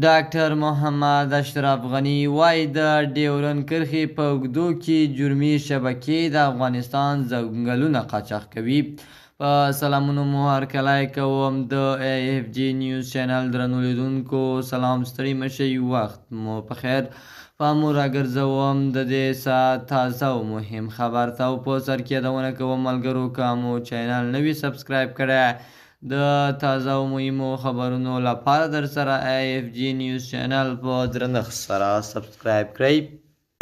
ډاکټر محمد اشرف غني وايي، د ډیورنډ کرښې په اوږدو کې جرمي شبکې د افغانستان ځنګلونه قاچاق کوي. په سلامونو مو هرکلی کوم د ای اف جی نیوز چینل درنو لیدونکو، سلام، ستړي مه شئ، وخت مو په خیر. پام مو راګرځوم د دې ساعت تازه او مهم خبر ته، او په سر کې یادونه کوم ملګرو، که مو چینل نه وي سبسکرایب کړی، د تازه او مهمو خبرونو لپاره در سره ای اف جی نیوز چینل په درنښت سره سبسکرایب کړئ.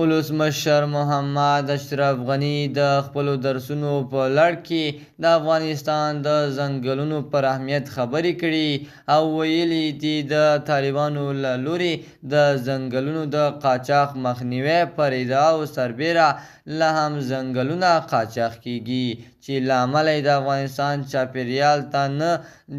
ولسمشر محمد اشرف غني د خپلو درسونو په لړ کې د افغانستان د ځنګلونو پر اهمیت خبرې کړي او ویلي دي، د طالبانو له لوري د ځنګلونو د قاچاق مخنیوی پر ادعاو سربېره لا هم ځنګلونه قاچاق کېږي، چې له امله یې د افغانستان چاپېریال ته نه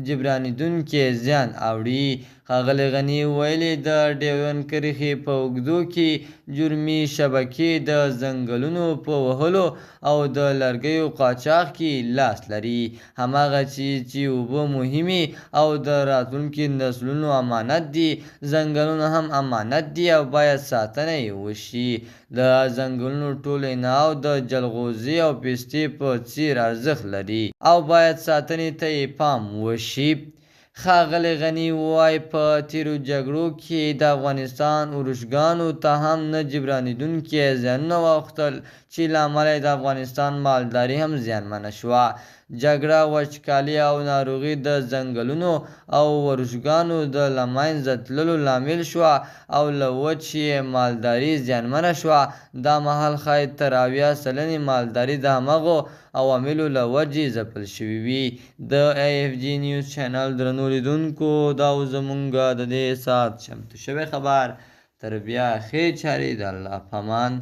جبرانېدونکی زیان اوړي. ښاغلي غني ویلي، د ډیورنډ کرښې په اوږدو کې جرمي شبکې د ځنګلونو په وهلو او د لرګیو قاچاق کې لاس لري. هماغه چې اوبه مهمې او د راتلونکي نسلونو امانت دي، ځنګلونه هم امانت دي او باید ساتنه یې وشي. د ځنګلونو ټول انواع د جلغوزي او پستې په څیر ارزښت لري او باید ساتنې ته یې پام وشي. ښاغلی غني وايي، په تېرو جګړو کې د افغانستان ورشګانو ته هم نه جبرانېدونکي زیانونه واوښتل، چې له امله یې د افغانستان مالداري هم زیانمنه شوه. جګړه، وچکالي او ناروغي د ځنګلونو او ورشګانو د له منځه تللو لامل شوه او له وچې یې مالداري زیانمنه شوه. دا مهال ښايي تر 70 سلنې مالداري د هماغو عواملو له وجې ځپل شوې وي. د ای اف جی نیوز چینل درنو لیدونکو، دا و زمونږ د دې ساعت چمتو شوی خبر. تر بیا ښې چارې، د الله پامان.